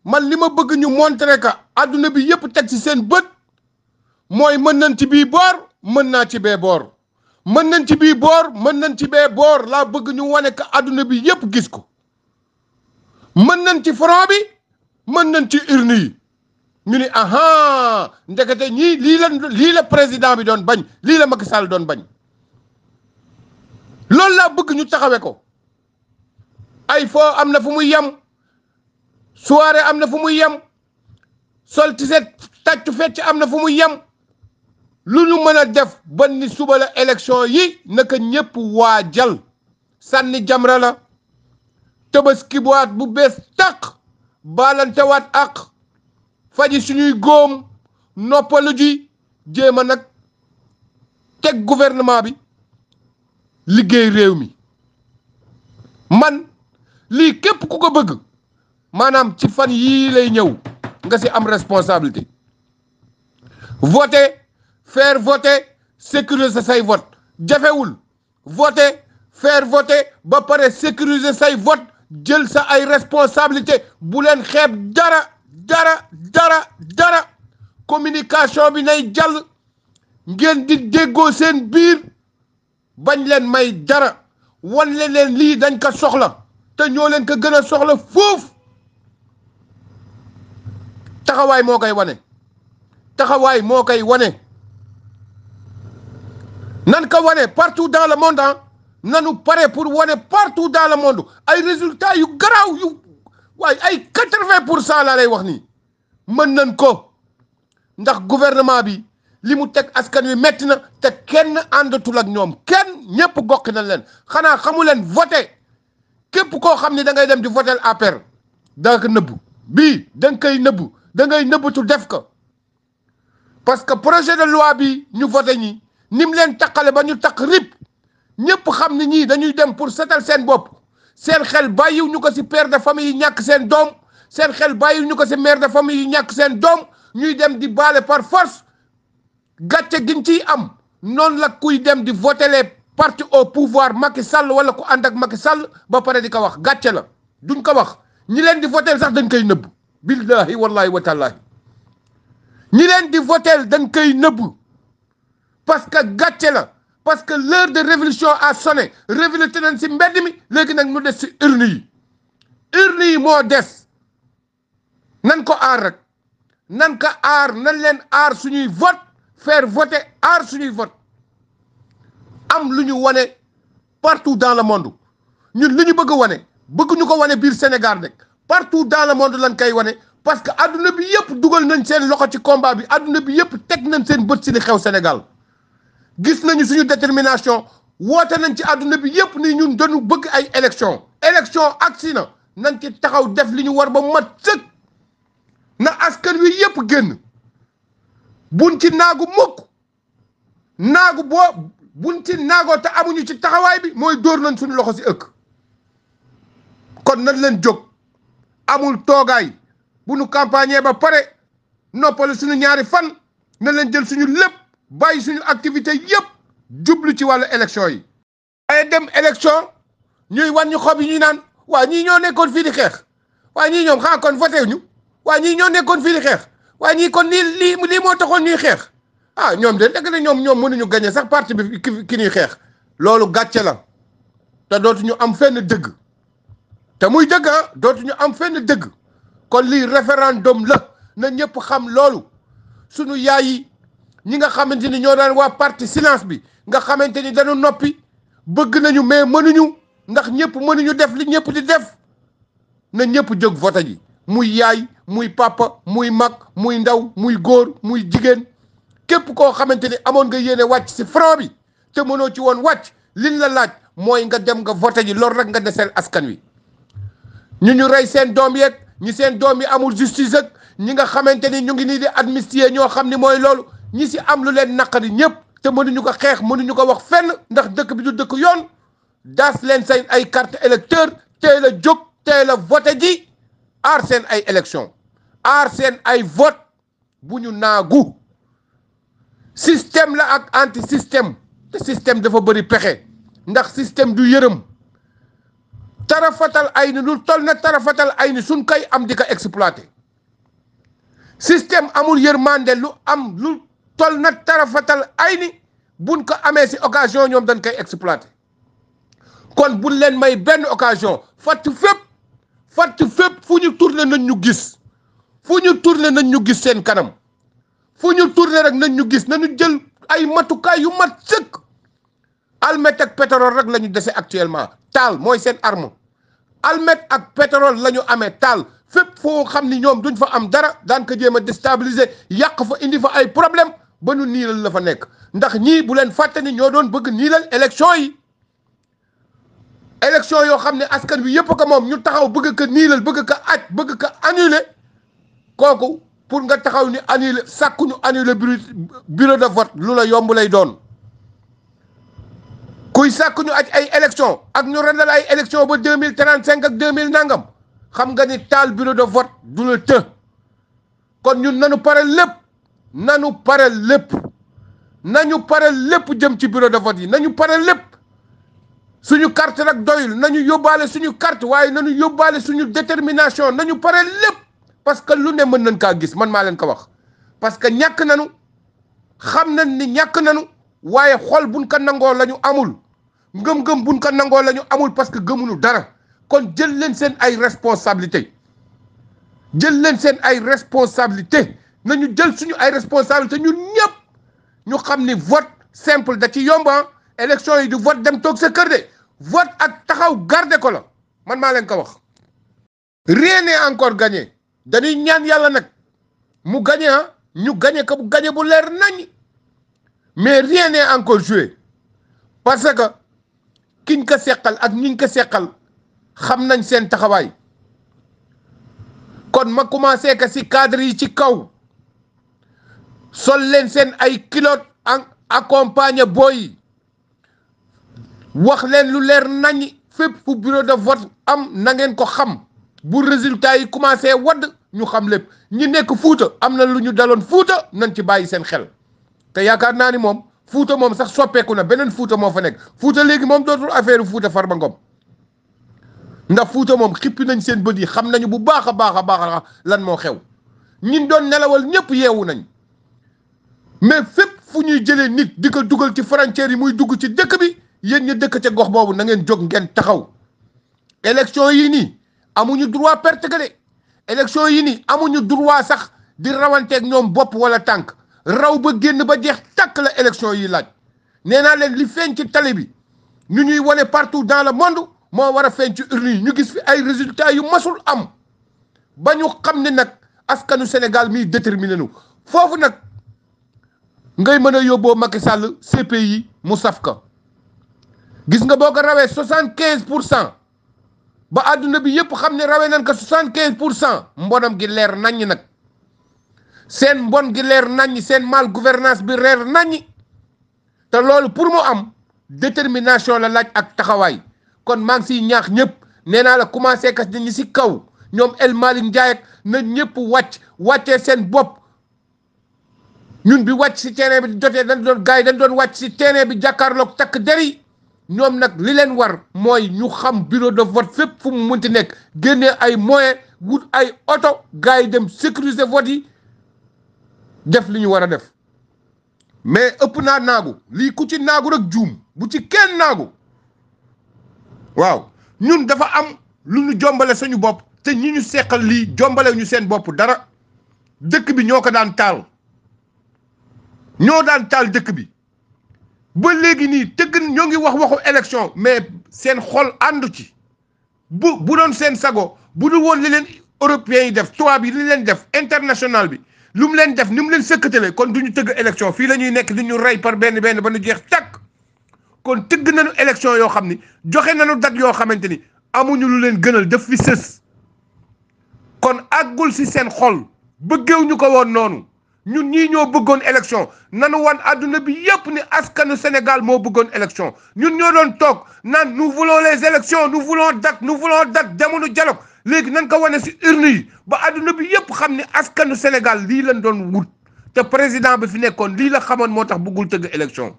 man li ma bëgg ñu montrer que adduna bi yëpp teg ci seen bët mooy mën nañ ci bii boor mën naa ci bee boor mën nañ ci bii boor mën nañ ci bee boor laa bëgg ñu wane que adduna bi yëpp gis ko mën nañ ci front bi mën nañ ci urne yi ñu ni aha ndekete ñii lii la président bi doon bañ lii la Macky Sall doon bañ loolu laa bëgg ñu taxawe ko ay foo am na fu muy yem soirée am na fu muy yem sol tiset tàccu fecc am na fu muy yem lu ñu mën a def ba ni suba la élection yi naka ñëpp waajal sànni jamra la tabaski waat bu bees tàq baalantewaat ak faji suñuy góom noppalu ji jéem a nag teg gouvernement bi liggéey réew mi man lii képp ku ko bëgg maanaam ci fan yii lay ñëw nga si am responsabilité voter faire voter sécuriser say vote jafewul voter faire voter ba pare sécuriser say vote jël sa ay responsabilité bu leen xeeb dara communication bi nay jàll ngeen di déggoo seen biir bañ leen may dara wan leen lii dañ ko soxla te ñoo leen ko gën a soxla foofu taxawaay moo koy wane nan ko wane partout dans le monde nanu pare pour wane partout dans le monde ay résultats yu garaaw yu waaye ay 80% laa lay wax nii mën nañ ko ndax gouvernement bi li mu teg askan wi metti na te kenn àndatul ak ñoom kenn ñëpp gokk na leen xanaa xamu leen voté képp koo xam ne da ngay dem di votel APR da nga ko nëbbu bii da nga koy nëbbu da ngay nëbbatu def ko parce que projet de loi bi ñu voté ñi nim leen taqale ba ñu taq rip ñëpp xam ne ñii dañuy dem pour setal seen bopp seen xel bàyyiw ñu ko si père de famille yi ñàkk seen doom seen xel bàyyiw ñu ko si mère de famille yi ñàkk seen doom ñuy dem di baale par force gàcce giñ ciy am noonu la kuy dem di voter les partis au pouvoir Macky Sall wala ku ànd ak Macky Sall ba pare di ko wax gàcce la duñ ko wax ñi leen di voter sax dañ koy nëbb billahi wallahi wa taalahi ñi leen di voter dañ koy nëbb parce que gàcce la parce que l'heure de révolution a sonné révolté nañ si mbedd mi léegi nag ñu des si urne yi moo des nan ko aar rek nan ko aar nan leen aar suñuy vote faire voter aar suñuy vote am lu ñu wane partout dans le monde ñun li ñu bëgg wane bëgg ñu ko wane biir Sénégal rek partout dans le monde lan koy wane parce que adduna bi yëpp dugal nañ seen loxo ci combat bi adduna bi yëpp teg nañ seen bët si li xew Sénégal gis nañu suñu détermination woote nañ ci adduna bi yëpp ni ñun dañu bëgg ay élection agsi na nañ ci taxaw def li ñu war ba mat sëkk na askan wi yëpp génn buñ ci naagu mukk naagu boo buñ ci naagoo te amuñu ci taxawaay bi mooy dóor nañ suñu loxo si ëkk kon nañ leen jóg amul toogaay bu nu campagne ba pare noppale suñu ñaari fan na leen jël suñu lépp bàyyi suñu activité yëpp jublu ci wàllu élection yi waaye dem élection ñuy wan ñu xob yi ñuy naan waa ñii ñoo nekkoon fii di xeex waa ñii ñoom xanaa kon voté ñu waa ñii ñoo nekkoon fii di xeex waa ñii kon lii moo taxoon ñuy xeex ah ñoom de dëgg na ñoom mënuñu gagné sax parti bi ki ñuy xeex loolu gàcce la te dootuñu am fenn dëgg te muy dëgg dootuñu am fenn dëgg kon lii référendum la na ñëpp xam loolu suñu yaay yi ñi nga xamante ni ñoo daan waa parti silence bi nga xamante ni dañu noppi bëgg nañu mais mënuñu ndax ñëpp mënuñu def li ñëpp di def na ñëpp jóg vote ji muy yaay muy papa muy mag muy ndaw muy góor muy jigéen képp koo xamante ni amoon nga yéene wàcc si front bi te mënoo ci woon wàcc liñ la laaj mooy nga dem nga vote ji loolu rek nga deseel askan wi ñu rey seen doom yeeg ñi seen doom yi amul justice ak ñi nga xamante ni ñu ngi nii di amnistie ñoo xam ni mooy loolu ñi si am lu leen naqari ñëpp te mënuñu ko xeex mënuñu ko wax fenn ndax dëkk bi du dëkk yoon daas leen seen ay carte électeur teel a jóg teel a vote ji aar seen ay élection aar seen ay vote bu ñu naagu système la ak anti système te système dafa bëri pexe ndax système du yërëm tarafatal ay ni lu toll na tarafatal ay ni suñ koy am di ko exploité système amul yërmande lu am lu toll na tarafatal ay ni buñ ko amee si occasion ñoom dañ koy exploité kon buñ leen may benn occasion fatt fépp fu ñu tourné nañ ñu gis fu ñu tourné nañ ñu gis seen kanam fu ñu tourné rek nañ ñu gis nañu jël ay matukaay yu mat sëkk almet ak pétrole rek la ñu dese actuellement taal mooy seen arme almet ak pétrole la ñu amee taal fépp foo xam ni ñoom duñ fa am dara daan ko jéem a déstabiliser yàq fa indi fa ay problème ba nu niilal la fa nekk ndax ñii bu leen fàtte ni ñoo doon bëgg niilal élection yi élection yoo xam ne askan wi yëpp ko moom ñu taxaw bëgg ko niilal bëgg ko aj bëgg ko annuler kooku pour nga taxaw ni annuler sàkku ñu annuler bureau de vote lu la yomb lay doon kuy sàkku ñu aj ay élection ak ñu rendal ay élection ba 2035 ak 2000 nangam xam nga ni taal bureau de vote du la të kon ñun nañu pare lépp jëm ci bureau de vote yi nañu pare lépp suñu carte nag doyul nañu yóbbaale suñu carte waaye nañu yóbbaale suñu détermination nañu pare lépp parce que lu ne mën nañ kaa gis man maa leen ko wax parce que ñàkk nañu xam nañ ni ñàkk nañu waaye xol buñ ko nangoo la ñu amul ngëm-ngëm buñ ko nangoo la ñu amul parce que gëmuñu dara kon jël leen seen ay responsabilité nañu jël suñu ay responsabilité ñun ñëpp ñu xam ni vote simple da ci yomba élection yi du vote dem toog sa kër de vote ak taxaw garder ko la man maa leen ko wax rien n'est encore gagné dañuy ñaan yàlla nag mu gagné ñu gagné ko bu gagné bu leer nañ mais rien n'est encore joué parce que kiñ ko seqal ak ñiñ ko seqal xam nañ seen taxawaay kon ma commencé que si cadre yi ci kaw sol leen seen ay kilote accompagner booy wax leen lu leer nañ fépp fu bureau de vote am na ngeen ko xam bu résultat yi commencé wadd ñu xam lépp ñi nekk Fuuta am na lu ñu daloon Fuuta nañ ci bàyyi seen xel te yaakaar naa ni moom Fuuta moom sax soppeeku na beneen Fuuta moo fa nekk Fuuta léegi moom dootul affaire Fuuta Farba Ngom ndax Fuuta moom xippi nañ seen bët yi xam nañu bu baax a baax lan moo xew ñin doon nelawal ñëpp yeewu nañ mais fépp fu ñuy jëlee nit di ko dugal ci frontière yi muy dugg ci dëkk bi yéen ñi dëkk ca gox boobu na ngeen jóg ngeen taxaw élection yi nii amuñu droit perte ga de élection yi nii amuñu droit sax di rawanteeg ñoom bopp wala tànk raw ba génn ba jeex tàkk la élection yi laaj nee naa leen li feeñ ci tali bi ñu ñuy wane partout dans le monde moo war a feeñ ci urne yi ñu gis fi ay résultats yu masul am ba ñu xam ne nag askanu Sénégal miy déterminé nu foofu nag ngay mën a yóbboo Macky Sall CPI mu saf ka gis nga boo ko rawee 75% ba àdduna bi yëpp xam ne rawee nañ ko 75% mbonam gi leer naññ nag seen mbon gi leer naññ seen mal gouvernance bi leer naññ te loolu pour mu am détermination la laaj ak taxawaay kon maa ngi siy ñaax ñëpp nee naa la commencé kas ñi si kaw ñoom El Malick Ndiaye ak na ñëpp wàccee seen bopp ñun bi wàcc si terrain bi jotee dañ doon gars yi dañ doon wàcc si terrain bi jàkkaarloog takk der yi ñoom nag li leen war mooy ñu xam bureau de vote fépp fu mu munti nekk génnee ay moyens wut ay oto gars yi dem sécuriser vote yi def li ñu war a def mais ëpp naa naagu lii ku ci naagu rek juum bu ci kenn naagu waaw ñun dafa am lu ñu jombale suñu bopp te ñi ñu seqal lii jombale ñu seen bopp dara dëkk bi ñoo ko daan taal ñoo daan taal dëkk bi ba léegi nii tëgg ñoo ngi waxu élection mais seen xol àndu ci bu doon seen sago bu dul woon li leen européens yi def tubaab yi li leen def international bi lu mu leen def ni mu leen sëkkatale kon du ñu tëgg élection fii la ñuy nekk di ñu rey par benn ba ñu jeex takk kon tëgg nañu élection yoo xam ni joxe nañu date yoo xamante ni amuñu lu leen gënal def fi sës kon àggul si seen xol bëggeew ñu ko woon noonu ñun ñii ñoo bëggoon élection nanu wan àdduna bi yëpp ni askanu Sénégal moo bëggoon élection ñun ñoo doon toog naan nous voulons les élections nous voulons date jamono dialogue léegi nañ ko wane si urne yi ba àdduna bi yëpp xam ni askanu Sénégal lii lañ doon wut te président bi fi nekkoon lii la xamoon moo tax bëggul tëgg élection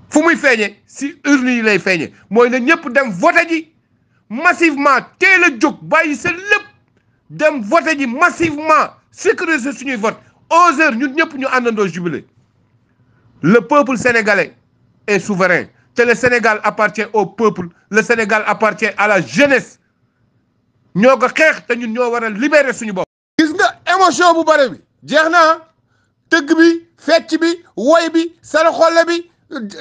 fu muy feeñe si urne yi lay feeñe mooy na ñëpp dem voté ji massivement teel a jóg bàyyi sa lépp dem voté ji massivement sécuriser suñuy vote 11h ñun ñëpp ñu àndandoo jubilé. Le peuple sénégalais est souverain. Le Sénégal appartient au peuple. Le Sénégal appartient à la jeunesse. ñoo ko xeex te ñun ñoo war a libérer suñu bopp. gis nga émotion bu bare bi jeex na tëgg bi fecc bi woy bi saraxolle bi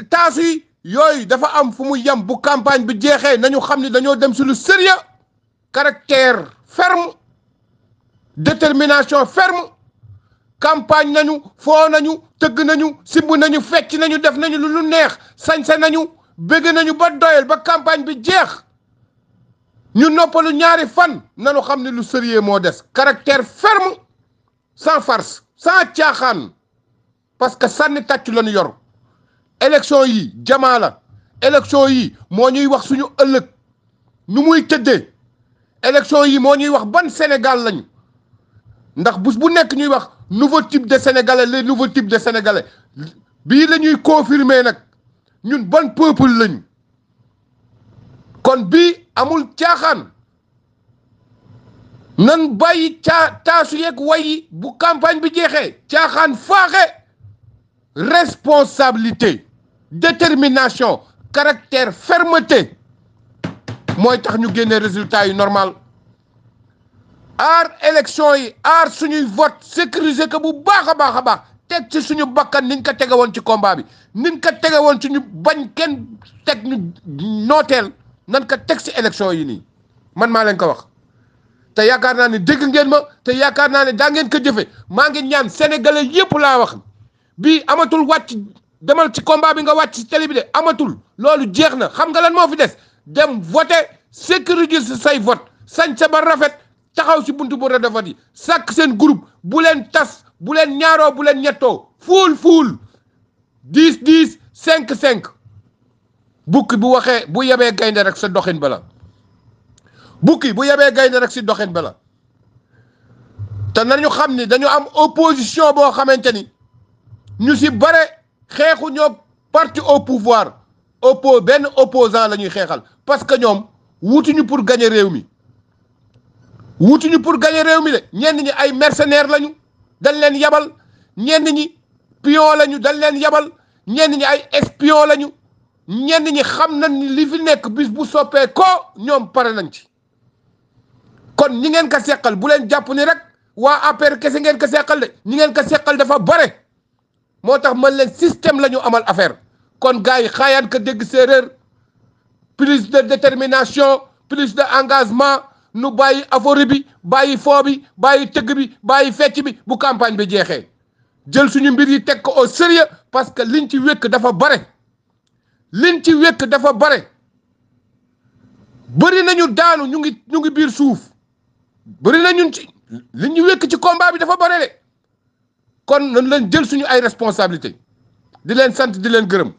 taasu yi yooyu dafa am fu mu yem bu campagne bi jeexee nañu xam ni dañoo dem sur le sérieux caractère ferme détermination ferme campagne nañu foo nañu tëgg nañu simb nañu fecc nañu def nañu lu neex sañse nañu bëgg nañu ba doyal ba campagne bi jeex ñu noppalu ñaari fan nañu xam ne lu sérieux moo des caractère ferme sans farce sans caaxaan parce que sànni tàcc la ñu yor élection yi jamaa la élection yi moo ñuy wax suñu ëllëg nu muy tëddee élection yi moo ñuy wax ban Sénégal lañu ndax bés bu nekk ñuy wax nouveau type de sénégalais les nouveaux types de sénégalais bii la ñuy confirmer nag ñun ban peuple lañu kon bii amul caaxaan nan bàyyi taasu yeeg wayi bu campagne bi jeexee caaxaan faaxe responsabilité détermination caractère fermeté mooy tax ñu génne résultat yi normal aar élection yi aar suñuy vote sécuriser ko bu baax a baax teg ci suñu bakkan niñ ko tege woon ci combat bi niñ ko tege woon ci ñu bañ kenn teg ñu nooteel nan ko teg ci élection yi nii man maa leen ko wax te yaakaar naa ne dégg ngeen ma te yaakaar naa ne daa ngeen ko jëfe maa ngi ñaan sénégalais yëpp laa wax bii amatul wàcc demal ci combat bi nga wàcc ci télé bi de amatul loolu jeex na xam nga lan moo fi des dem voter sécuriser say vote sañ sa ba rafet taxaw ci buntu bu redefat yi sàkk seen groupe bu leen tas bu leen ñaaroo bu leen ñettoo fuul 10 5 bukki bu waxee bu yebee gaynde rek sa doxin bala bukki bu yebee gaynde rek si doxin bala te nañu xam ni dañu am opposition boo xamante ni ñu si bare xeexu ñoo parti au pouvoir benn opposant la ñuy xeexal parce que ñoom wutuñu pour gagner réew mi de ñenn ñi ay mercenaires lañu dañ leen yabal ñenn ñi pion lañu dañ leen yabal ñenn ñi ay espion lañu ñenn ñi xam nañ ni li fi nekk bis bu soppee ko ñoom pare nañ ci kon ñi ngeen ko seqal bu leen jàpp ni rek waa APR kese ngeen ko seqal de ñi ngeen ko seqal dafa bare moo tax man leen système la ñu amal affaire kon gars yi xaayaan ko dégg séeréer plus de détermination plus de engagement nu bàyyi affaire bi bàyyi foo bi bàyyi tëgg bi bàyyi fecc bi bu campagne bi jeexee jël suñu mbir yi teg ko au sérieux parce que liñ ci wékk dafa bare bëri nañu daanu ñu ngi biir suuf bëri na ñun ci liñ ñu wékk ci combat bi dafa bare de kon nañ leen jël suñu ay responsabilité di leen sant di leen gërëm